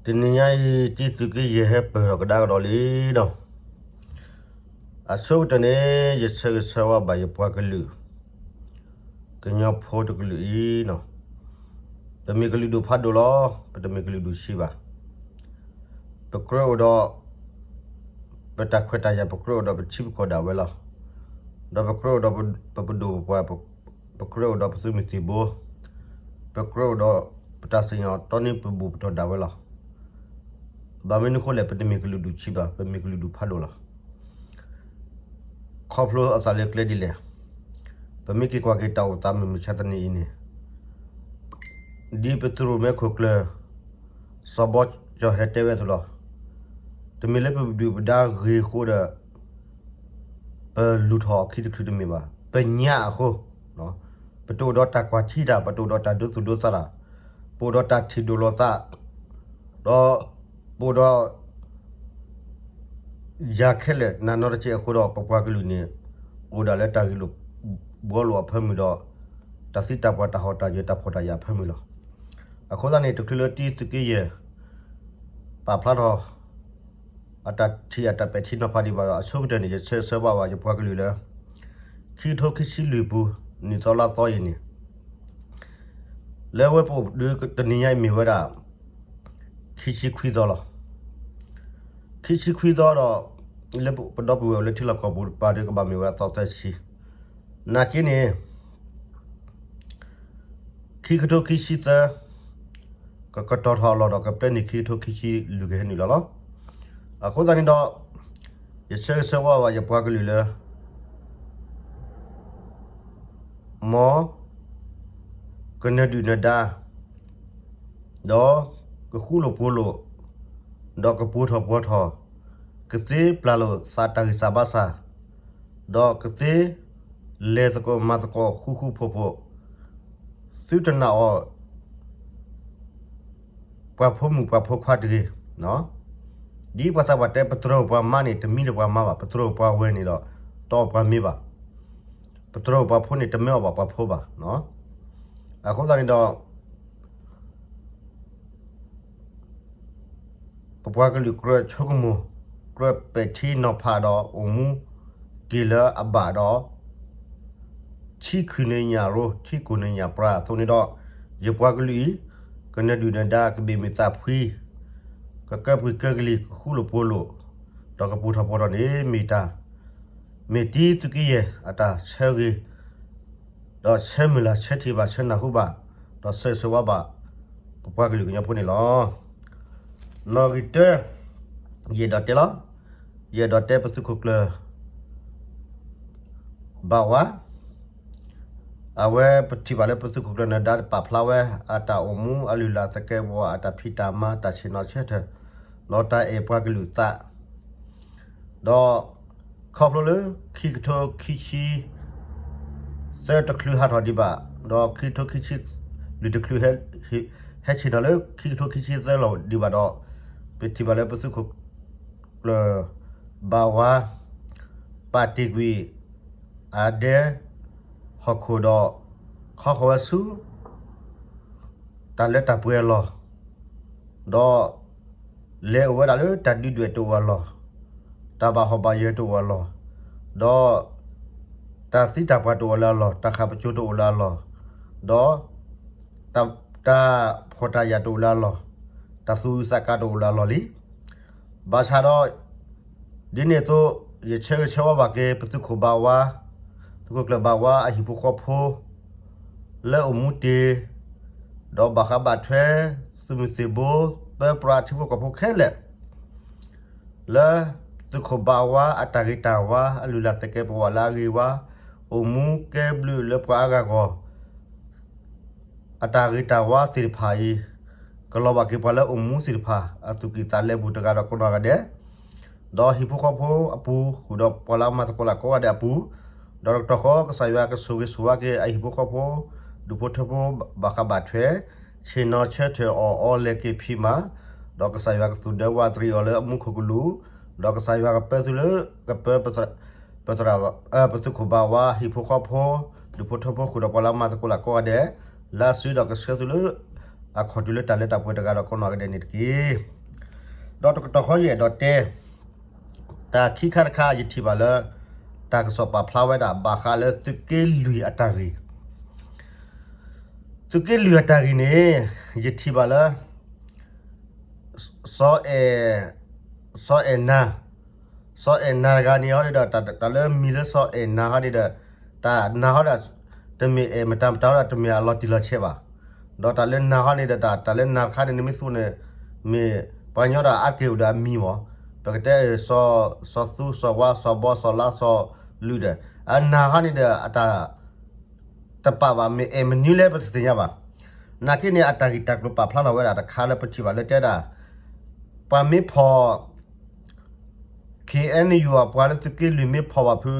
တနံၤညါအံၤ တံသုးက့ယဲၢ်ဟဲပၢၢ်ထီၣ်ကဒါကဒီးလံဒီး, အဆိကတၢၢ်န့ၣ် ယဆၢဂ့ၤဆၢဝါဘၣ်ယပှၤကလုာ် ကညီဖိတကလုာ်အံၤ, ပမ့ၢ်ကလုာ်ဒူၣ်ဖးဒိၣ်လီၤ. ပတမ့ၢ်ကလုာ်ဒူၣ်ဆံးဘၣ်. ပကြၢးအိၣ်ဒီး ပတၢ်ခွဲးတၢ်ယာ်, ပကြၢးအိၣ်ဒီးပထံပကီၢ်ဒၣ်ဝဲလီၤ. ဒီးပကြၢးအိၣ်ဒီးပပဒိၣ်ပပှၢ်, ပကြၢးအိၣ်ဒီးပသုးမုၢ်သံၣ်ဘိ, ပကြၢးအိၣ်ဒီးပတၢ်စံၣ်ညီၣ် တီနံၤပဘူၣ်ပတီၢ်ဒၣ်ဝဲလီၤ. ဘၣ်မနုၤအဃိလဲၣ်, ပတမ့ၢ်ကလုာ်ဒူၣ်ဆံးဘၣ်, ပမ့ၢ်ကလုာ်ဒူၣ်ဖးဒိၣ်လီၤ. ခီဖျိအသးလၢကျဲဒ်လဲၣ်, ပမ့ၢ်က့ၤကွၢ်က့ၤတၢ်အိၣ်သးမုၢ်မဆါတနံၤအံၤန့ၣ်, ဒ်ပသုးရိၣ်မဲခိၣ်ကျၢၢ် စီၤဘီကၠီၤဟဲတဲဝဲအသိးလီၤ. တမ့ၢ်လၢပဒုၣ်ပဒါဂ့ၤအဃိဒီး ပလူၤထီၣ်အခံတချုးတမ့ၢ်ဘၣ်, ပညါအဃိ, ပတအိၣ်ဒီးတၢ်ကွၢ်ထံတၢ်, ပတအိၣ်ဒီးတၢ်ဒိသူၣ်ဒိသးတၢ်, ပအိၣ်ဒီးတၢ်ထံၣ်ဒိၣ်လီၤသး, ဒီးပအိၣ်ဒီး ယၤခဲလၢာ်နးနီတစဲးအဃိဒီး ပပှၤကလုာ်န့ၣ် အိၣ်ဒၣ်လၢတၢ်ဂ့ၢ်လိာ်ဘှီလိာ်အဖၢမုၢ်ဒီး တၢ်သံတၢ်ပှၢ်တၢ်ဟီၣ်တၢ်ယၢၤတၢ်ဖှီၣ်တၢ်ယာ်အဖၢမုၢ်လီၤ. အဃိသတးန့ၣ် တချုးလၢတံသုးက့ယဲၢ် ပာ်ဖျါထီၣ် အတၢ်ထံၣ်အတၢ်ပဲာ်ထံနီၤဖးဒံးဘၣ်ဒီး အဆိကတၢၢ်န့ၣ် ယဆၢဂ့ၤဆၢဝါဘၣ်ယပှၤကလုာ်လၢ ခံကထိခံဆံလွံၢ်ပူၤ နံၣ်သီလါသီအံၤန့ၣ် လၢဝဲပအိၣ်ဒုးတနံၤညါအံၤမ့ၢ်ဝဲဒၣ် ခံဆံခွံသီလီၤ. ခံဆံခွံသီဒီး လၢပဒီပုၢ်ဝဲၢ်အိၣ်လၢထံလီၢ်ကီၢ်ပူၤတပၤဒီး ကဘၣ်မ့ၢ်ဝဲအသီသၢဆံ. နာ်က့န့ၣ် ခံကထိခံဆံသၢ ကကတီၤထီၣ်အလီၢ်ဒီး ကပျဲနုာ်ခံကထိခံဆံလွံၢ်ကဟဲနုာ်လီၤလီၤ. အဃိသတးန့ၣ်ဒီး ယဆၢဂ့ၤဆၢဝါဘၣ်ယပှၤကလုာ်လၢ မ်ကနၢၤဒုၣ်နၢၤဒါ ဒီးကဃူလိာ်ဖိးလိာ်, ဒီးကပူၤထီၣ်ပှီၤထီၣ်, ကသ့ပျၢ်လိာ်သးတၢ်ဂံၢ်စၢ်ဘါစၢ်, ဒီးကသ့လဲၤသကိးမၤသကိးဃူဃူဖိးဖိး, သုတနာ်အီၤ ပှၤဖိမုၣ်ပှၤဖိခွါတဂ့ၤ. ဒ်ပှၤသးပှၢ်တဲ ပတြၢၤပှၤမါန့ၣ် တမံဒီးပှၤမါဘၣ်, ပတြၢၤပှၤဝဲၢ်န့ၣ်ဒီး တအီၣ်ပှၤမ့ၤဘၣ်, ပတြၢၤပှၤဖိန့ၣ် တမၢအီၣ်ဘၣ်ပှၤဖိဘၣ်. အဃိသတးန့ၣ်ဒီး ပပှၤကလုာ်ကြၢးဆိကမိၣ်, ကြၢးပဲာ်ထံနီၤဖးဒီးအိၣ်မူက့ၤလၢအဘၣ်ဒီး ထံခုၣ်န့ၣ်ညၣ်ရိ, ထံကိၢ်န့ၣ်ညၣ်ပြၢအသိးန့ၣ်ဒီး ယပှၤကလုာ်အံၤ ကနၢၤဒုၣ်နၢၤဒါ ကဘ့ၣ်မုာ်သးဖှံ, ကကၢပှံၤကၢကလံၤ ကဃူလိာ်ဖိးလိာ်, ဒီးကပူၤထီၣ်ပှီၤထီၣ်န့ၣ် မ့ၢ်တၢ် မ့ၢ်တံသုးက့ယဲၢ်အတၢ်ဆၢဂ့ၤ ဒီးဆၢမုၢ်လၢ်ဆၢထံၣ်ဘၣ်ဆၢနၢ်ဟူဘၣ် ဒီးဆၢဂ့ၤဆၢဝါဘၣ် ပပှၤကလုာ်ကညီဖိန့ၣ်လီၤ. နီၣ်ဂံၢ်တၢ ယအဲၣ်ဒိးတဲလီၤ. ယအဲၣ်ဒိးတဲပသုးခိၣ်ကျၢၢ် ဘၣ်ဝါ အဝဲပထံၣ်ဘၣ်လၢပသုးခိၣ်ကျၢၢ်နၢၤဒါပာ်ဖျါဝဲ အတၢ်အိၣ်မူအလုၢ်အလၢ်သကဲးပဝး အတၢ်ဖံးတၢ်မၤ တၢ်ဆ့ၣ်နီၤဆၢထၢၣ် ဒီးတၢ်အဲၣ်ပှၤကလုာ်သး ဒီးခီဖျိလၢခံကထိခံဆံသၢတချုးဟးထီၣ်ဒံးဘၣ်, ဒီးခံကထိခံဆံလွံၢ်တချုး ဟဲဆ့ၣ်နီၤလၢခံကထိခံဆံသၢလီၤဒံးဘၣ်ဒီး ပထံၣ်ဘၣ်လၢပသုးခိၣ်ကျၢၢ်ဘၣ်ဝါ ပာ်တ့ၢ်ကွံာ် အဒဲဟီၣ်ခိၣ်ဒီး ခီဃီၤဝဲဆူ တၢ်လၢတၢ်ပှဲၤအလီၢ်, ဒီးလဲၤအိၣ်ဝဲဒၣ်လၢတၢ်ဒုးဒွဲၣ်တအိၣ်အလီၢ်, တၢ်ဘၣ်ဟီၣ်ဘၣ်ယၢၤတအိၣ်အလီၢ်, ဒီးတၢ်သံတၢ်ပှၢ်တအိၣ်လၢအလီၢ်, တၢ်ဃၣ်ပစိၤတအိၣ်လၢအလီၢ်, ဒီးတၢ်ဖှီၣ်တၢ်ယာ်တအိၣ်လၢအလီၢ်, တၢ်သူၣ်အုးသးကါတအိၣ်လၢအလီၢ်လံ. ဘၣ်ဆၣ်ဒီး ဒ်န့ၣ်အသိး ယဆၢဂ့ၤဆၢဝါဘၣ်က့ၤ ပသုးခိၣ်ဘၣ်ဝါ, သုးခိၣ်ကျၢၢ်ဘၣ်ဝါအဟံၣ်ဖိဃီဖိ လၢအိၣ်မူတ့ၢ် ဒီးဘၣ်ဃးဘၣ်ထွဲ သုးမုၢ်သံၣ်ဘိ ပၢပြးထံဖိကီၢ်ဖိခဲလၢာ် လၢသုးခိၣ်ဘၣ်ဝါအတၢ်ဂ့ၤတၢ်ဝါ အလုၢ်အလၢ်သကဲးပဝးလၢအဂ့ၤဝါ, အိၣ်မူကဲဘျုးလၢပှၤအါဂၤအဂီၢ် အတၢ်ဂ့ၤတၢ်ဝါသ့ၣ်တဖၣ်အံၤ ကလီၤဘၣ်က့ၤပှၤလၢအိၣ်မူသ့ၣ်တဖၣ် အသူၣ်ကံၢ်သးလဲပူၤတဂၤဒီးကိးနီၢ်ဂၤဒဲး, ဒီးဟံၣ်ဖိဃီဖိအပူၤ ဃုာ်ဒီးပှၤလၢအမၤသကိးလၢကိးဂၤဒဲးအပူၤ, ဒီးတကတီၢ်ဃီ ကစၢ်ယွၤကဆိၣ်ဂ့ၤဆိၣ်ဝါက့ၤ အဟံၣ်ဖိဃီဖိ ဒူၣ်ဖိထၢဖိ ဘၣ်ဃးဘၣ်ထွဲ ဆ့ၣ်နီၤဆၢထၢၣ်အီၣ်အီလဲၤက့ၤဖံးမၤ, ဒီးကစၢ်ယွၤကသူၣ်ဒၢဝးတရံးအီၤလၢအမူခိၣ်ကလူး, ဒီးကစၢ်ယွၤကပၢသုလၢ ကပၢ ပသရၣ် ပသုးခိၣ်ဘၣ်ဝါ ဟံၣ်ဖိဃီဖိ ဒူၣ်ဖိထၢဖိ ဃုာ်ဒီးပှၤလၢအမၤသကိးလၢကိးဂၤဒဲး, လၢအစုဒီးကဆှၢသုလၢ ပ အခီၣ်တုၤလၢတၢ်လၢတၢ်ပှဲၤတဂၤဒီးကိးနီၢ်ဂၤဒဲးန့ၣ်တက့ၢ်. ဒီးတကတီၢ်ဃီယအဲၣ်ဒိးတဲ တၢ်ခံခါတခါယထံၣ်ဘၣ်လၢ တၢ်ကစီၣ်ပာ်ဖျါဝဲဒၣ်ဘၣ်ဃးလၢသုးက့လွံၢ်အတၢ်ဂ့ၢ်, သုးက့လွံၢ်အတၢ်ဂ့ၢ်န့ၣ် ယထံၣ်ဘၣ်လၢ စီၤအဲၣ်, စီၤအဲၣ်နၤ, စီၤအဲၣ်နၤတဂၤန့ၣ်ဟီဒ်ဒီး တၢ်လၢမံၤလၢစီၤအဲၣ်နၤဟီဒ်ဒီး တၢ်နၤဟီဒၣ် တမ့ၢ်အဲၣ်မတၤမတၤဟီဒီး တမ့ၢ်အလီၤတံၢ်လီၤဆဲးဘၣ်. ဒီးတၢ်လၢနၤဟီန့ၣ်ဒီး တၢ်လၢနၤတခါန့ၣ် နမ့ၢ်သူန့ၣ် မ့ၢ်ပှၤကညီဒီးအါတက့ၢ်အိၣ်ဒီးအမံၤမး, ပကတဲ စီၤသူ စီၤဝါ စီၤဘီ စီၤလါ စီၤလုၢ်ဒီး အနၤဟီန့ၣ်ဒီး အတၢ် တပာ်ဘၣ် မ့ၢ်အဲၣ်မနုၤလဲၣ်ပတသ့ၣ်ညါဘၣ်. နာ်က့န့ၣ် အတၢ်ဂ့ၢ်တၢ်ကျိၤပာ်ဖျါထီၣ်ဝဲဒၣ်တခါလၢပထံၣ်ဘၣ်လၢတဲဒၣ် ပှၤမ့ၢ်ဖီၣ် ခ့ၣ်အဲၣ်ယူၣ် အပှၤလၢသုးက့လွံၢ်မ့ၢ်ဖီၣ်ဘၣ်ဖု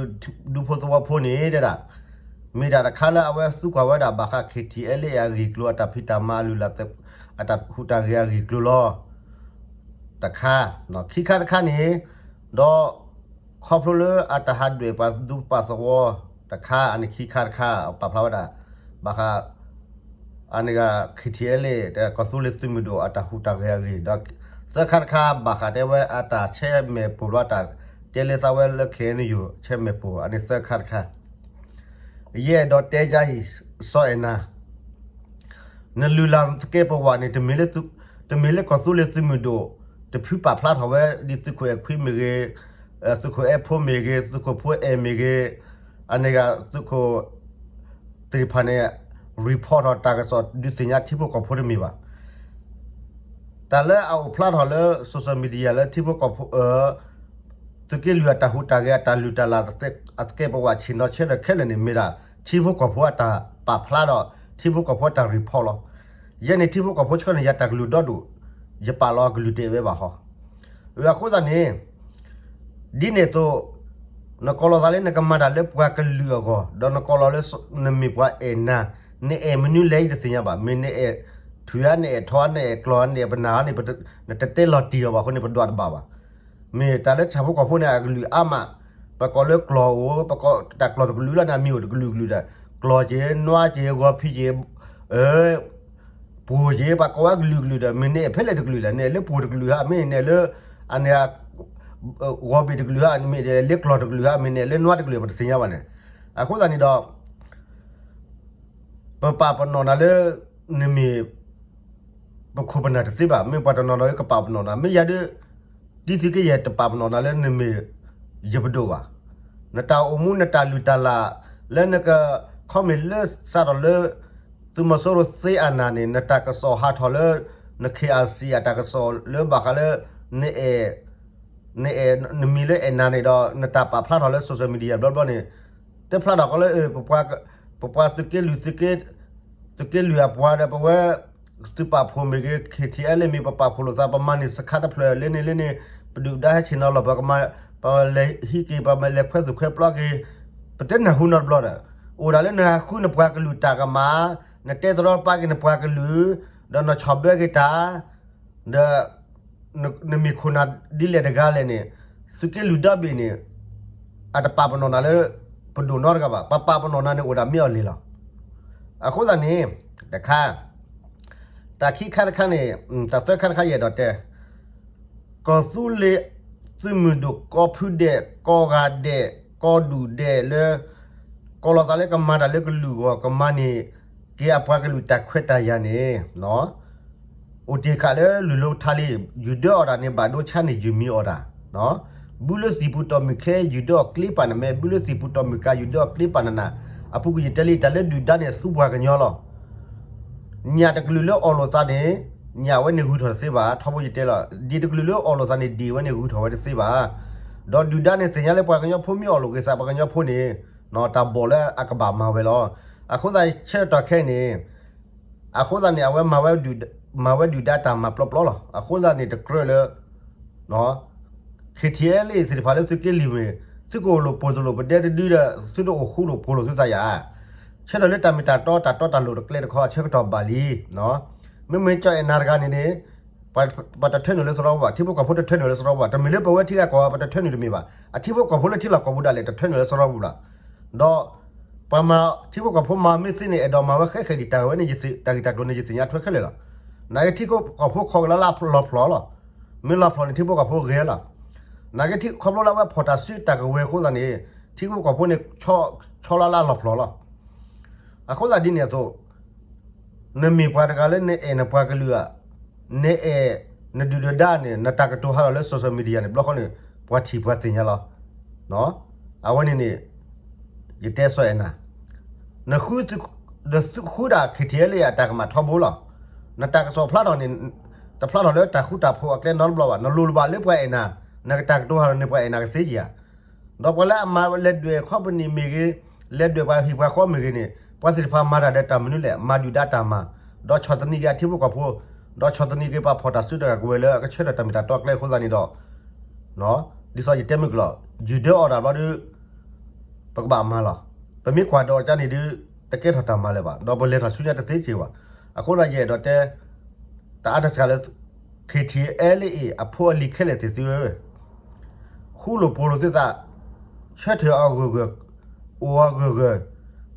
ဒူဖိသဝီဖိန့ၣ်တဲဒၣ် မ့ၢ်ဒၣ်တခါလၢအဝဲသူကွၢ်ဝဲဒၣ်ဘၣ်ဃး ခ့ၣ်ထံၣ်အဲၣ်လ့ၣ် အဂ့ၢ်ကျိၤ အတၢ်ဖံးတၢ်မၤအလုၢ်အလၢ် အတၢ်ဟူးတၢ်ဂဲၤအဂ့ၢ်ကျိၤလီၤ. တခါ, ခံခါတခါန့ၣ် ဒီး ခီဖျိလၢအတၢ်ဟးဒွဲၣ်ပှၤဒူပှၤသဝီတခါ အန့ၣ်ခံခါတခါ ပာ်ဖျါဝဲဒၣ် ဘၣ်ဃး အန့ၣ်ဂ့ၢ် ခ့ၣ်ထံၣ်အဲၣ်လ့ၣ် ကီၢ်သူလ့ၤသုးမုၢ်ဒိၣ်အတၢ်ဟူးတၢ်ဂဲၤအဂ့ၢ် ဒီးသၢခါတခါ ဘၣ်ဃးတဲဝဲအတၢ်ဆဲမဲာ်ပိၢ်လီၤ အတၢ်တဲလၢသးဝဲလၢ ခ့ၣ်အဲၣ်ယူၣ် ဆဲမဲာ်ပိၢ် အန့ၣ်သၢခါတခါ ယအဲၣ်ဒိးတဲယၤအံၤ စီၤအဲၣ်နၤ နလုၢ်လၢ်သကဲးပဝးန့ၣ် တမ့ၢ်လၢကီၢ်သူလ့ၤသုးမုၢ်ဒိၣ် တဖုပာ်ဖျါထီၣ်ဝဲ ဒ်သုးခိၣ်အဲၣ်ခွံမ့ၢ်ဂ့ၤ, သုးခိၣ်အဲၣ်ဖိမ့ၢ်ဂ့ၤ, သုးခိၣ်ဖိအဲၣ်မ့ၢ်ဂ့ၤ, အန့ၣ်ဂ့ၢ် သုးခိၣ်သ့ၣ်တဖၣ်န့ၣ် report ထီၣ်တၢ်ကစီၣ်ဒုးသ့ၣ်ညါထံဖိကီၢ်ဖိတမ့ၢ်ဘၣ်. တၢ်လၢအအိၣ်ဖျါထီၣ်လၢ social media လၢထံဖိကီၢ်ဖိ သုးက့လွံၢ်အတၢ်ဟူးတၢ်ဂဲၤ အတၢ်လုၢ်တၢ်လၢ် အသကဲးပဝးဆ့ၣ်နီၤဆၢထၢၣ်ခဲလၢာ်န့ၣ် မ့ၢ်ဒၣ်ထံဖိကီၢ်ဖိအတၢ်ပာ်ဖျါဒီး ထံဖိကီၢ်ဖိအတၢ် report လီၤ. ယဲန့ၣ်ထံဖိကီၢ်ဖိဆှၢန့ၣ် ယတၢ်ကလုၢ်ဒီဒူၣ် ယပာ်လီၤအကလုၢ်တအဲၣ်ဝဲဘၣ်ဟီ. အဃိသတးန့ၣ် ဒ်န့ၣ်အသိး နကိးလီၤသးလၢနကမၤတၢ်လၢပှၤကလုာ်အဂီၢ် ဒီးနကိးလီၤလၢ နမ့ၢ်ပှၤအဲၣ်နၤ, နအဲၣ်မနုၤလဲၣ်ယတသ့ၣ်ညါဘၣ်. မ့ၢ်နအဲၣ်ထူဧါ, နအဲၣ်ထီဧါ, နအဲၣ်ကျီဧါ, နအဲၣ်ပနၢ်ဧါန့ၣ် နတတဲလီၤတံၢ်အီၤဘၣ်အဃိန့ၣ် ပဒွးတဘၣ်ဘၣ်. မ့ၢ်တၢ်လၢဆၣ်ဖိကီၢ်ဖိန့ၣ် အကလုာ်အါမး, ပကိးလၢကျီၢ်အိၣ်, ပကိးတၢ်ကျီၢ်တကလုာ်လီၤန့ၣ် အမံၤအိၣ်တကလုာ်ကလုာ်ဒီး ကျီၢ်က့ၤ, နွါက့ၤ, ဂီၤဖံးက့ၤ, ပှိၢ်က့ၤ, ပှၤကိးဝဲကလုာ်ကလုာ်ဒီး မ့ၢ်နအဲၣ်ဖဲလဲၣ်တကလုာ်လဲၣ်, နအဲၣ်လၢပှိၢ်တကလုာ်ဧါ, မ့ၢ်နအဲၣ်လၢ အန့ၣ် ဂီၤဘ့ၣ်တကလုာ်ဧါ, မ့ၢ်နအဲၣ်လၢကျီၢ်တကလုာ်ဧါ, မ့ၢ်နအဲၣ်လၢနွါတကလုာ် ပတသ့ၣ်ညါဘၣ်န့ၣ်. အဃိသတးန့ၣ်ဒီး ပပာ်ပနီၣ်နၤလၢ နမ့ၢ် ပခိၣ်ပနၢ်တသ့ဘၣ်. မ့ၢ်ပှၤတနီၤနီၤကပာ်ပနီၣ်နၤ, မ့ၢ်ယၤဒၣ် တံၤသကိး ယတပာ်ပနီၣ်နၤလၢနမ့ၢ်ယပဒိၣ်ဘၣ်. နတၢ်အိၣ်မူ နတၢ်လုၢ်တၢ်လၢ် လၢနက comment လၢစးထီၣ်လၢ သုးမီၤစိရိၤသ့အနၢ်န့ၣ် နတၢ်ကစီၣ်ဟးထီၣ်လၢ န KIC အတၢ်ကစီၣ်လၢဘၣ်ဃးလၢ နအဲၣ် နအဲၣ် နမံၤလၢအဲၣ်နၤန့ၣ်ဒီး နတၢ်ပာ်ဖျါထီၣ်လၢ social media ဘျီဘျီန့ၣ် တဖျါထီၣ်ကီးလၢ ပပှၤသုးက့လွံၢ် သုးက့လွံၢ်အပှၤဒီး ပဝဲ သုးပာ်ဖှိၣ်မ့ၢ်ဂ့ၤ KTLA မ့ၢ် ပပာ်ဖှိၣ်လိာ်သး ပမၤန့ၢ်စခါတဖျၢၣ်လၢန့ၣ်လၢန့ၣ် ပဒုၣ်ဒါဟဲဆ့ၣ်နီၤလီၤ ပကမၤ ပလဲၤဟံးက့ၤ ပမၤလဲၤခွဲးသူၣ်ခွဲးပျီက့ၤ ပတနၢ်ဟူနီတဘျီဒီး အိၣ်ဒၣ်လၢနဟးဃုနပှၤကလုာ်တၢ်ကမၣ် နတဲတရီတပါက့ၤနပှၤကလုာ် ဒီးနဆီၣ်ဘၢက့ၤတၢ် ဒီး နမ့ၢ်ခိၣ်နၢ်ဒ်လဲၣ်တဂၤလဲၣ်န့ၣ် သုးက့လွံၢ်ဒီဘ့ၣ်န့ၣ် အတပာ်ပနီၣ်နၤလၢ ပဒိၣ်နီတဂၤဘၣ်. ပပာ်ပနီၣ်နၤန့ၣ်အိၣ်ဒၣ်မ့ၢ်အီၤလံလီၤ. အဃိသတးန့ၣ် တခါ တၢ်ခံခါတခါန့ၣ် တၢ်သၢခါတခါယအဲၣ်ဒိးတဲ ကီၢ်သူလ့ၤ သုးမုၢ်ဒိၣ် ကီၢ်ဖုဒဲး ကီၢ်ဂၤဒဲး ကီၢ်ဒူၣ်ဒဲးလၢ ကိးလီၤသးလၢကမၤတၢ်လၢကလုာ်အဂီၢ် ကမၤန့ၢ်က့ၤအပှၤကလုာ်တၢ်ခွဲးတၢ်ယာ်န့ၣ် အိၣ်တ့ၢ်ဃာ်လၢလုၢ်လိထါလံ ယုၢ်ဒၢအီၣ်တၢ်န့ၣ် ဘၣ်ဒိဆါန့ၣ် ယုၢ်မံအီၣ်တၢ် ဘုလၢသံၣ်ပူၤတီၢ်မုၢ်ခဲ ယုၢ်ဒၢအီၣ်ကျ့ပာ်နမဲ ဘုလၢသံၣ်ပူၤတီၢ်မုၢ်ကါ ယုၢ်ဒၢအီၣ်ကျ့ပာ်နနၢ် အပူၤကွံာ်ယတဲလံ တၢ်လၢဒုၣ်ဒါန့ၣ် သူပှၤကညီလီၤ. ညၣ်တကလုာ်လၢအီၣ်လိာ်သးန့ၣ် ညၣ်ဝဲန့ၣ်ဂုၤထီၣ်တသ့ဘၣ် ထီဘိယတဲလီၤ. ဒ့ၣ်တကလုာ်လၢအီၣ်လိာ်သးန့ၣ် ဒ့ၣ်ဝဲန့ၣ်ဂုၤထီၣ်ဝဲတသ့ဘၣ်. ဒီးဒုၣ်ဒါန့ၣ်သ့ၣ်ညါလၢပှၤကညီဖိမ့ၢ်အီၣ်လိာ်က့ၤသး ပှၤကညီဖိန့ၣ် တၢ်ဘီၣ်လၢအကဘၣ်မၤဝဲလီၤ. အဃိသတးဆၢကတီၢ်ခဲအံၤန့ၣ် အဃိသတးန့ၣ် အဝဲမၤဝဲဒုၣ်ဒါတၢ်မၤပျီပျီလီၤ. အဃိသတးန့ၣ် တကြၢးလၢ KTLA သ့ၣ်တဖၣ်လၢသုးက့လွံၢ်မ့ၢ် သုကအိၣ်လိာ်ပိာ်လိာ်ပဒဲတဒုဒီး သုတအိၣ်ဃူလိာ်ဖိးလိာ်သုသးယၤ ဆၢထၢၣ်လၢတၢ်မ့ၢ်တၢ်တီ တၢ်တီတၢ်လိၤတကျဲတခီ အဆၢကတီၢ်ဘၣ်လံ. မ့မ့ၢ်ကၠီၣ်အဲၣ်နၤတဂၤန့ၣ်န့ၣ် ပှၤတထၢနုာ်လၢသရီပူၤဘၣ် ထံဖိကီၢ်ဖိတထၢနုာ်လၢသရီပူၤဘၣ် တမ့ၢ်လၢပဝဲထံဂၤကီၢ်ဂၤပတထၢနုာ်တမ့ၢ်ဘၣ် အထံဖိကီၢ်ဖိလၢထံလီၢ်ကီၢ်ပူၤဒၣ်လဲာ် တထၢနုာ်လၢသရီပူၤဘၣ်. ဒီး ပှၤမၤထံဖိကီၢ်ဖိမၤမ့ၢ်သ့န့ၣ် အဲၣ်ဒိးမၤဝဲဃဲဃဲဒံး တၢ်ဝဲန့ၣ် တၢ်ဂ့ၢ်တၢ်ကျိၤန့ၣ် ယသ့ၣ်ညါထွဲခဲလၢာ်လီၤ. နာ်က့ထံဖိကီၢ်ဖိခီကလၢလၢလီၤဖျိးလီၤ. မ့ၢ်လီၤဖျိးန့ၣ် ထံဖိကီၢ်ဖိဂဲၤလီၤ. နာ်က့ထံ ခီဖျိလၢအဝဲဖီၣ်တၢ်စုတၢ်ကဝဲၤအဃိသတးန့ၣ် ထံဖိကီၢ်ဖိန့ၣ် ဆီလၢလၢလီၤဖျိးလီၤ. အဃိသတးဒ်န့ၣ်အသိး နမ့ၢ်ပှၤတဂၤလၢနအဲၣ်နပှၤကလုာ်ဧါ, နအဲၣ်နဒုၣ်နဒါန့ၣ် နတၢ်ကတိၤဟးထီၣ်လၢ social media န့ၣ် ဘျီဃီန့ၣ် ပှၤထံၣ်ပှၤသ့ၣ်ညါလီၤ. အဝဲန့ၣ်န့ၣ် ယတဲစီၤအဲၣ်နၤ, နဃု နဃုဒၣ် KTLA အတၢ်ကမၣ်ထီဘိလီၤ. နတၢ်ကစီၣ်ဖျါထီၣ်န့ၣ် တဖျါထီၣ်လၢတၢ်ဃူတၢ်ဖိးအကျဲနီတဘျီဘၣ်. နလိၣ်လၢၤဘၣ်လၢပှၤအဲၣ်နၤ, နကတၢ်ကတိၤဟးထီၣ်န့ၣ် ပှၤအဲၣ်နၤကသ့ဧါ. ဒီးပှၤလၢအမၤလဲၤဒွဲၣ် company မ့ၢ်ဂ့ၤ, လဲၤဒွဲၣ်ပှၤဟံၣ်ပှၤဃီမ့ၢ်ဂ့ၤန့ၣ် ပှၤသ့ၣ်တဖၣ်မၤတၢ်ဒီးတၢ်မနုၤလဲၣ်, မၤဒုၣ်ဒါတၢ်မၤ, ဒီးဆီၣ်သနံးက့ၤအထံဖိကီၢ်ဖိ, ဒီးဆီၣ်သနံးက့ၤပှၤဖီၣ်တၢ်စုတၢ်ကဝဲၤလၢအကဆၢထၢၣ်တၢ်မ့ၢ်တၢ်တီအကျဲအဃိသတးန့ၣ်ဒီး ဒ်သိးယတဲမုၢ်ကလီၤ ယုၢ်ဒၢအီၣ်တၢ်ဘျီဒုး ပကဘၣ်မၤလီၤ. ပမ့ၢ်ကွၢ်ဒီးကန့ၣ်ဒုး တကဲထီၣ်တၢ်မၤလၢၤဘၣ်, ဒီးပလဲၤထီၣ်ဆူညါတသ့စ့ၢ်ဘၣ်. အဃိဒီးယအဲၣ်ဒိးတဲ တအါတစှၤလၢ KTLA အဖိအလံၤခဲလၢာ်သ့ၣ်သုဧၢ, ဃူလိာ်ဖိးလိာ်သုသး, ဆၢထၢၣ်အဂၢၢ်ဂၢၢ်, အိၣ်အဂၢၢ်ဂၢၢ်,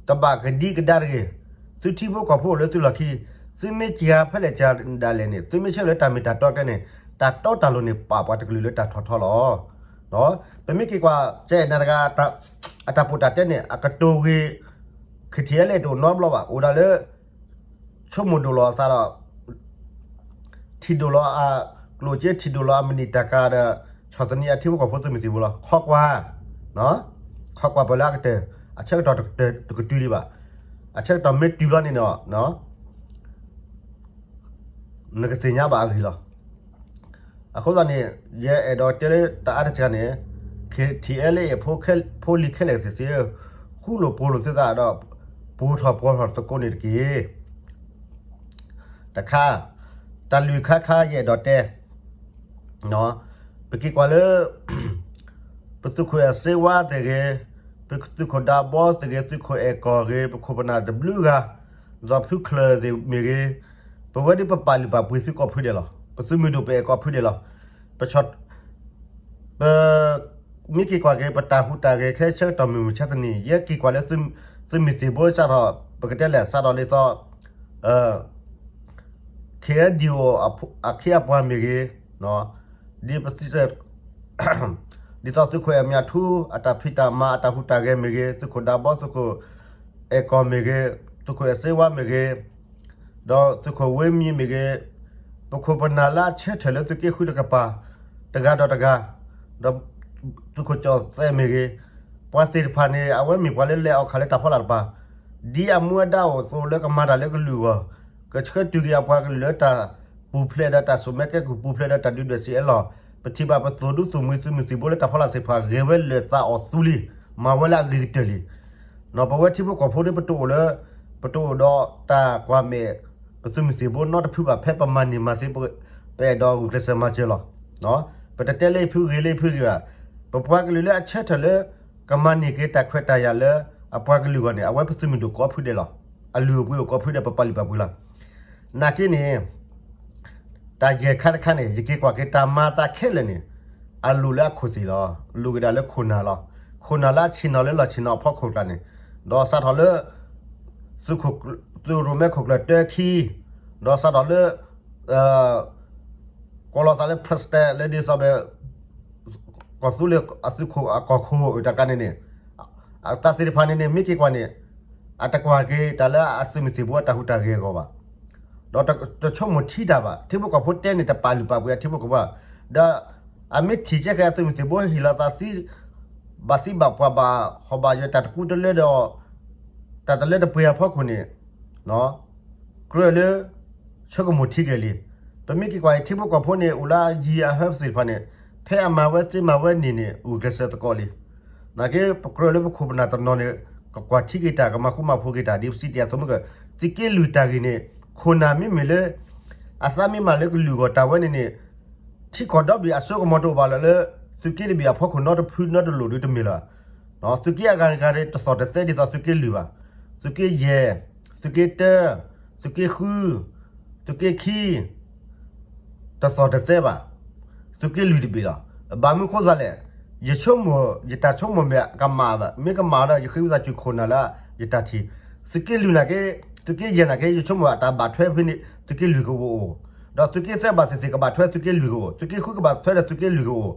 တဘၣ်ကဒံကဒါတဂ့ၤ. သုထံဖိကီၢ်ဖိအိၣ်လၢသုလီၢ်ခံ, သုမ့ၢ်စံးဖဲလဲၣ်စံးဒၣ်လဲာ်န့ၣ် သုမ့ၢ်ဆၢလၢတၢ်မ့ၢ်တၢ်တီကျဲန့ၣ် တၢ်တီတၢ်လိၤန့ၣ် ပာ်ပှၤတကလုာ်လၢတၢ်ထီၣ်ထီလီၤ. ပမ့ၢ်က့ၤကွၢ် ကအဲၣ်နၤတဂၤ အတၢ်ပိာ်တၢ်တဲန့ၣ် အကတိၤဂ့ၤ KTLA တအိၣ်နီတဘျီဘၣ်, အိၣ်ဒၣ်လၢ ဆိကမိၣ်ဒိၣ်လီၤအသးဒီး ထံၣ်ဒိၣ်လီၤအကျိၣ်စ့ ထံၣ်ဒိၣ်လီၤအမနံၣ်တၢ်ကၤဒီး ဆီၣ်သနံးအထံဖိကီၢ်ဖိသုးမုၢ်သံၣ်ဘိလီၤ. ခီကွၢ်, ခီကွၢ်ပှၤလၢအကတၢၢ် အဆၢကတီၢ်တကတုၤဒံးဘၣ်. အဆၢကတီၢ်မ့ၢ်တုၤဘျီန့ၣ်ဒီး နကသ့ၣ်ညါဘၣ်အဂ့ၢ်လီၤ. အဃိသတးန့ၣ် ယအဲၣ်ဒိးတဲလၢတအါတစှၤန့ၣ် KTLA ဖိလံၤခဲလၢာ်သ့ၣ်သ့ၣ်ဧၢ, ဃူလိာ်ဖိးလိာ်သုသးဒီး ပှိၤထီၣ်ပှီၤထီၣ်သကိးန့ၣ်တက့ၢ်. တခါ, တၢ်လွံၢ်ခါခါယအဲၣ်ဒိးတဲ ပက့ၤကွၢ်လၢ ပသုးခိၣ်အဲၣ်စ့ဝါသ့ၣ်ဂ့ၤ, ပသုးခိၣ်ဒါဘီသ့ၣ်ဂ့ၤ, သုးခိၣ်အဲၣ်ကီၢ်ဂ့ၤ, ပခိၣ်ပနၢ်တဘျုးဂၤ, ဒီးဖုချၢၣ်သ့ၣ်မ့ၢ်ဂ့ၤ, ပဝဲဒ်ပပာ်လုၢ်ပာ်ပှ့ၤသုကိးဖုဒဲးလီၤ. ပသုးမုၢ်ဒိၣ်ပအဲၣ်ကိးဖုဒဲးလီၤ. ပဆီၣ် ပ မ့ၢ်က့ၤကွၢ်က့ၤ ပတၢ်ဟူးတၢ်ဂဲၤခဲဆၢကတီၢ်မုၢ်မဆါတနံၤ ယဲက့ၤကွၢ်လၢ သုးမုၢ်သံၣ်ဘိစးထီၣ် ပကတဲလဲၣ် စးထီၣ်ဒ်သိး KNDO အခ့အပှၤမ့ၢ်ဂ့ၤ, ဒ် ဒ်သိးသုးခိၣ်အဲၣ်မၠးထူ အတၢ်ဖံးတၢ်မၤ အတၢ်ဟူးတၢ်ဂဲၤမ့ၢ်ဂ့ၤ, သုးခိၣ်ဒါဘီ သုးခိၣ်အဲၣ်ကီၢ်မ့ၢ်ဂ့ၤ, သုးခိၣ်အဲၣ်စ့ဝါမ့ၢ်ဂ့ၤ, ဒီးသုးခိၣ်ဝ့မံမ့ၢ်ဂ့ၤ, ပခိၣ်ပနၢ်လၢအဆၢထၢၣ်လၢသုးက့ဃုတကပၤ တဂၤဒီးတဂၤ, ဒီးသုးခိၣ်ကၠီၣ်သဲးမ့ၢ်ဂ့ၤ, ပှၤသ့ၣ်တဖၣ်န့ၣ် အဝဲမ့ၢ်ပှၤလၢလဲၤအီၣ်ခၣ်လၢတၢ်ဖီလာ်တပၤ, ဒ်အမူအဒါအိၣ်အသိးလၢကမၤတၢ်လၢကလုာ်အဂီၢ်, ကဆှၢတုၤက့ၤအပှၤကလုာ်လၢတၢ်ပူၤဖျဲးဒီးတၢ်စိာ်မဲကဲကုၢ် ပူၤဖျဲးဒီးတၢ်ဒုးဒွဲၣ်စံးအၢလီၤ, ပထံၣ်ဘၣ်ပသိၣ်ဒူသိၣ်မှံ သုးမုၢ်သံၣ်ဘိလၢတၢ်ဖီလာ်သ့ၣ်တဖၣ် ဂဲၤဝဲလၢာ်သးအီၣ်သူလံ, မၤဝဲလၢအဂ့ၤကတၢၢ်လံ. ပဝဲထံဖိကီၢ်ဖိဒီးပတအိၣ်လၢ ပတအိၣ်ဒီးတၢ်ကွၢ်မဲာ် ပသုးမုၢ်သံၣ်ဘိနီတဖုဘၣ် ဖဲပမၤန့ၢ်မၤသ့ ပအဲၣ်ဒိးဂုာ်ကျဲးစၢးမၤစၢၤလီၤ. ပတတဲလၢဖုဂ့ၤလၢဖုဂ့ၤဘၣ်. ပပှၤကလုာ်လၢအဆၢထၢၣ်လၢ ကမၤန့ၢ်က့ၤတၢ်ခွဲးတၢ်ယာ်လၢအပှၤကလုာ်အဂီၢ်န့ၣ် အဝဲပသုးမုၢ်ဒိၣ်ကိးဖုဒဲးလီၤ. အလုၢ်အပှ့ၤအိၣ်ကိးဖုဒဲး ပပာ်လုၢ်ပာ်ပှ့ၤလီၤ. နာ်က့န့ၣ် တၢ်ယဲၢ်ခါတခါန့ၣ် ယက့ၤကွၢ်က့ၤတၢ်မၤအသးခဲလၢာ်န့ၣ် အလိၣ်လၢအခိၣ်သ့ၣ်လီၤ. လိၣ်က့ၤဒၣ်လၢခိၣ်နၢ်လီၤ. ခိၣ်နၢ်လၢအဆ့ၣ်နီၤလၢလီၢ်ဆ့ၣ်နီၤအဖီခိၣ်ကျါန့ၣ် ဒီးစးထီၣ်လၢ သုးရိၣ်မဲခိၣ်ကျၢၢ်တၢခံ ဒီးစးထီၣ်လၢ ကိးလီၤသးလၢ president လၢဒ်သိး ကီၢ်သူလ့ၤအသုးခိၣ်အကီၢ်ခိၣ်အတၢ်ကါန့ၣ်န့ၣ် အတၢ်သ့ၣ်တဖၣ်န့ၣ်န့ၣ် မ့ၢ်က့ၤကွၢ်န့ၣ် အတကွၢ်က့ၤတၢ်လၢအသုးမုၢ်သံၣ်ဘိအတၢ်ဟူးတၢ်ဂဲၤအဂီၢ်ဘၣ်. ဒီးတဆိကမိၣ်ထံတၢ်ဘၣ်. ထံဖိကီၢ်ဖိတဲန့ၣ် တပာ်လုၢ်ပာ်ပှ့ၤအထံဖိကီၢ်ဖိဘၣ်. ဒီးအမ့ၢ်ထံၣ်ကဲဃဲအသုးမုၢ်သံၣ်ဘိဟ့ၣ်လီၤသးသံ ဘၣ်သံဘၣ်ပှၢ်ဘၣ်ဟီၣ်ဘၣ်ယၢၤ တၢ်တကူတလၢဒီး တၢ်တလၢတပှဲၤအဖီခိၣ်န့ၣ် ကြၢးလၢ ဆိကမိၣ်ထံက့ၤလံ. ပမ့ၢ်က့ၤကွၢ်အံၤ ထံဖိကီၢ်ဖိန့ၣ် အိၣ်လၢအယံၤအဟၢသ့ၣ်တဖၣ်န့ၣ် ဖဲအမၤဝဲသ့မၤဝဲန့ၣ်န့ၣ် ဂုာ်ကျဲးစၢးသကိးလံ. နာ်က့ ပကြၢးလၢပခိၣ်ပနၢ်တနီၤန့ၣ် ကကွၢ်ထံက့ၤတၢ် ကမၤဃူမၤဖိးက့ၤတၢ် ဒ်ပစံးတ့ၢ်အသိးမ့ၢ်က သုးက့လွံၢ်တၢ်ဂ့ၢ်န့ၣ် ခိၣ်နၢ်မ့မ့ၢ်လၢ အသးမ့ၢ်မၤလၢကလုာ်အဂီၢ်တၢ်ဝဲန့ၣ်န့ၣ် ထံကီၢ်ဒီဘ့ၣ်အစိကမီၤတအိၣ်ဘၣ်လၢ သုးက့တဘ့ၣ်အဖီခိၣ်နီတဖုနီတလိၣ်ဒုးတမ့ၢ်လၢၤ. သုးက့အဂၤတဂၤန့ၣ် တသီၣ်တသဲဒ်သိးသုးက့လွံၢ်ဘၣ်. သုးက့ယဲၢ်, သုးက့တၢ, သုးက့ဃု, သုးက့ခံ, တသီၣ်တသဲဘၣ်. သုးက့လွံၢ်တဘ့ၣ်လီၤ. ဘၣ်မနုၤဃိသးလဲၣ်, ယဆိကမိၣ် ယတၢ်ဆိကမိၣ်မ့ၢ်ကမၣ်ဘၣ်, မ့ၢ်ကမၣ်ဒီး ယဃ့ဝံသးစူၤခိၣ်နၢ်လၢယတၢ်ထံၣ်, သုးက့လွံၢ်နာ်က့ သုးက့ယဲၢ်နာ်က့ ယဆိကမိၣ်အတၢ်ဘၣ်ထွဲဖဲန့ၣ် သုးက့လွံၢ်ကအိၣ်, ဒီးသုးက့သၢဘၣ်သ့ၣ်သ့ၣ်ကဘၣ်ထွဲသုးက့လွံၢ်ကအိၣ်, သုးက့ဃုကဘၣ်ထွဲဒီးသုးက့လွံၢ်ကအိၣ်,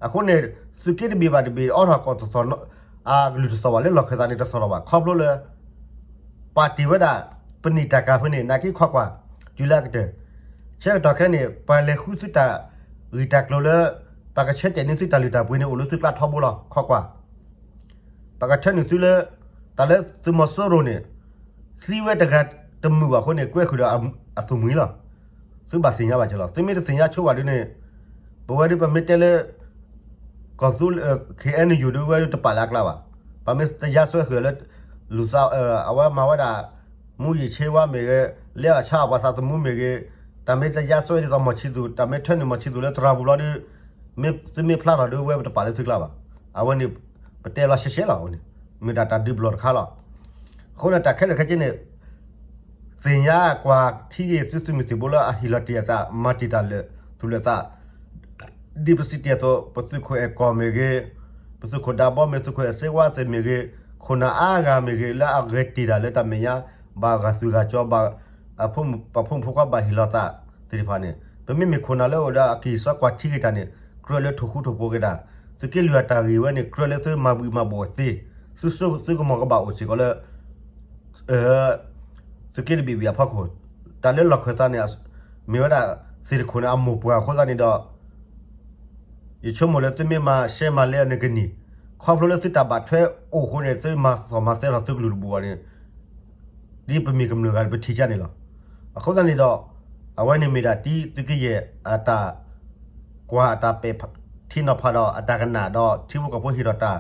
အဃိန့ၣ် သုးက့တဘ့ၣ်ဘၣ်တဘ့ၣ် အိးထီၣ်ကီၢ်တသီၣ် အကလုၢ်တသီၣ်ဘၣ် လၢလီၢ်ခၢၣ်သးန့ၣ်တသီၣ်ထီၣ်ဘၣ် ခီဖျိလၢ ပာ်တ့ၢ်ဝဲဒၣ် ပနံာ်တၢ်ကၤဖဲန့ၣ် နာ်က့ခီကွၢ် တုၤလၢအကတၢၢ် ဆၢကတီၢ်ခဲအံၤန့ၣ် ပှၤလဲၤဃုသုတၢ်ဂ့ၢ်တၢ်ကျိၤလၢ ပှၤကဆၢတဲာ်န့ၢ်သုတၢ်လုၢ်တၢ်ပှ့ၤန့ၣ် အိၣ်လၢသုကျါထီဘိလီၤ ခီကွၢ် ပကထၢနုာ်သုလၢ တၢ်လၢသုးမီၤစိရိၤန့ၣ် သံဝဲတဂၤတမုာ်ဘၣ်အဃိန့ၣ် ကွဲဃုာ်ဒီးအသူၣ်မှံၤလီၤ. သုဘၣ်သ့ၣ်ညါဘၣ်က့ၤလီၤ. သုမ့ၢ်တသ့ၣ်ညါဆိဘၣ်ဒ်န့ၣ် ပဝဲဒၣ်ပမ့ၢ်တဲလၢ ကီၢ်သူလ့ၤ ခ့ၣ်အဲၣ်ယူၣ် ဒ်ဝဲဒၣ်တပာ်လၢအကျါဘၣ်. ပမ့ၢ်တယါစွဲဃုာ်လၢ လူၤသး အဝဲမၤဝဲဒၣ် မူးယစ်ဆေးဝါးမ့ၢ်ဂ့ၤ, လဲအီၣ်ဆါအီၣ်ပှၤသးသမူမ့ၢ်ဂ့ၤ, တၢ်မ့ၢ်တယါစွဲဒ်သိးမီၢ်ဆံသူၣ်, တၢ်မ့ၢ်ထၢနုာ်မီၢ်ဆံသူၣ်လၢသရၣ်ပူၤဘျီဒီး မ့ၢ်သုမ့ၢ်ဖျါထီၣ်ဒ်ဝဲပတပာ်လၢသုကျါဘၣ်. အဝဲန့ၣ် ပတဲလီၤရှဲရှဲလီၤအဝဲန့ၣ် မ့ၢ်ဒၣ်တၢ်ဒုးပလီၢ်တခါလီၤ. အဃိန့ၣ်တၢ်ခဲလၢာ်ခဲဆ့န့ၣ် သ့ၣ်ညါကွၢ်ထံဂ့ၤသုသုးမုၢ်သံၣ်ဘိလၢအဟ့ၣ်လီၤတ့ၢ်အသး မၤတ့ၢ်တၢ်လၢာ်သူၣ်လၢာ်သး ဒ်ပစံးတ့ၢ်အသိး ပသုးခိၣ်အဲၣ်ကီၢ်မ့ၢ်ဂ့ၤ, ပသုးခိၣ်ဒးဘီမ့ၢ် သုးခိၣ်အဲၣ်စ့ဝါသ့ၣ်မ့ၢ်ဂ့ၤ, ခိၣ်နၢ်အါဂၤမ့ၢ်ဂ့ၤ လၢအဂဲၤတ့ၢ်တၢ်လၢတၢ်မဲာ်ညါ ဘၣ်ဂၤသုးဂၤကၠီ ဘၣ် ပှၤဖိမုၣ်ဖိခွါဘၣ်ဟ့ၣ်လီၤသးသ့ၣ်တဖၣ်န့ၣ် ပမ့မ့ၢ်ခိၣ်နၢ်လၢအိၣ်ဒီးအကံၢ်စီကွၢ်ထံက့ၤတၢ်န့ၣ် ကြၢးလၢထိၣ်ဃူထိၣ်ဖိးက့ၤတၢ်, သုးက့လွံၢ်အတၢ်ဂ့ၢ်ဝဲန့ၣ် ကြၢးလၢသုမၤဘှံးမၤဘိၣ်အသ့, သုစိသုကမီၤကဘၣ်အိၣ်စ့ၢ်ကီးလၢ သုးက့တဘ့ၣ်ဘ့ၣ်အဖီခိၣ်, တၢ်လၢလီၢ်ခၢၣ်သးန့ၣ် မ့ၢ်ဝဲဒၣ်သ့ၣ်တခိၣ်န့ၣ် အမိၢ်ပှၢ်အဃိသတးန့ၣ်ဒီး ယဆိကမိၣ်လၢသုမ့ၢ်မၤရှဲမၤလဲအီၤန့ၣ်ကနံၣ်, ခီဖျိလၢသုတၢ်ဘၣ်ထွဲအိၣ်အဃိန့ၣ် သုမၤသီၣ်မၤသဲထီၣ်သုကလုၢ်တဘူၣ်ဘၣ်န့ၣ် ဒ်ပမ့ၢ်ကမျၢၢ်ဂၤန့ၣ် ပထံၣ်ကန့ၣ်လီၤ. အဃိသတးန့ၣ်ဒီး အဝဲန့ၣ်မ့ၢ်ဒၣ်တံသုးက့ယဲၢ်အတၢ်ကွၢ်အတၢ်ပဲာ်ထံနီၤဖးဒီးအတၢ်ကနၣ်ဒီးထံဖိကီၢ်ဖိဟ့ၣ်ထီၣ်တၢ်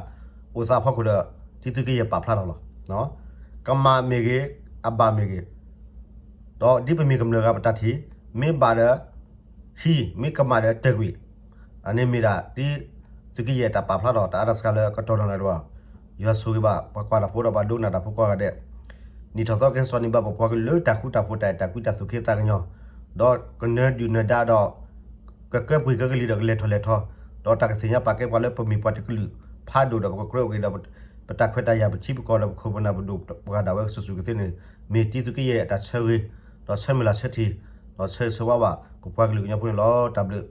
အိၣ်သးအဖီခိၣ်ဒီး တံသုးက့ယဲၢ်ပာ်ဖျါထီၣ်လီၤ. ကမၣ်မ့ၢ်ဂ့ၤ, အဘၣ်မ့ၢ်ဂ့ၤ, ဒီးဒ်ပမ့ၢ်ကမျၢၢ်ဂၤပတၢ်ထံၣ်, မ့ၢ်ဘၣ်ဒီး ဟံး, မ့ၢ်ကမၣ်ဒီးတၢၢ်ကွံာ်, အန့ၣ်မ့ၢ်ဒၣ်တံသုးက့ယဲၢ်တၢ်ပာ်ဖျါထီၣ် တၢ်အါတၢ်စှၤလၢကတီၢ်နီၢ်လၢၤဒီး ယွၤဆိၣ်ဂ့ၤဘၣ်ပှၤကွၢ်တၢ်ဖိဒီးပှၤဒိကနၣ်တၢ်ဖိကိးဂၤဒဲး, နံၣ်ထီၣ်သီကဟဲစိာ်န့ၢ်ဘၣ်ပပှၤကလုာ်တၢ်ဃူတၢ်ဖိးတၢ်အဲၣ်တၢ်ကွံတၢ်သူၣ်က့သးကညီၤ, ဒီးကနၢၤဒုၣ်နၢၤဒါဒီး ကကဲပှ့ၤကဲကလံၤဒီးကလဲၤထီၣ်လဲၤထီ, ဒီးတၢ်ကသ့ၣ်ညါပာ်ကဲပှၤလၢပမ့ၢ်ပှၤတကလုာ်ဖးဒိၣ်ဒီးပကကြၢးအိၣ်က့ၤဒီး ပတၢ်ခွဲးတၢ်ယာ်ပထံပကီၢ်ဒီးပခိၣ်ပနၢ်ပဒိၣ်ပှၤဒၣ်ဝဲကစုာ်စုာ်ကသ့န့ၣ် မ့ၢ်တံသုးက့ယဲၢ်အတၢ်ဆၢဂ့ၤ, ဒီးဆၢမုၢ်လၢ်ဆၢထံၣ်, ဒီးဆၢဂ့ၤဆၢဝါဘၣ် ပပှၤကလုာ်ကညီဖိန့ၣ်လီၤ. တၢ်ဘျုး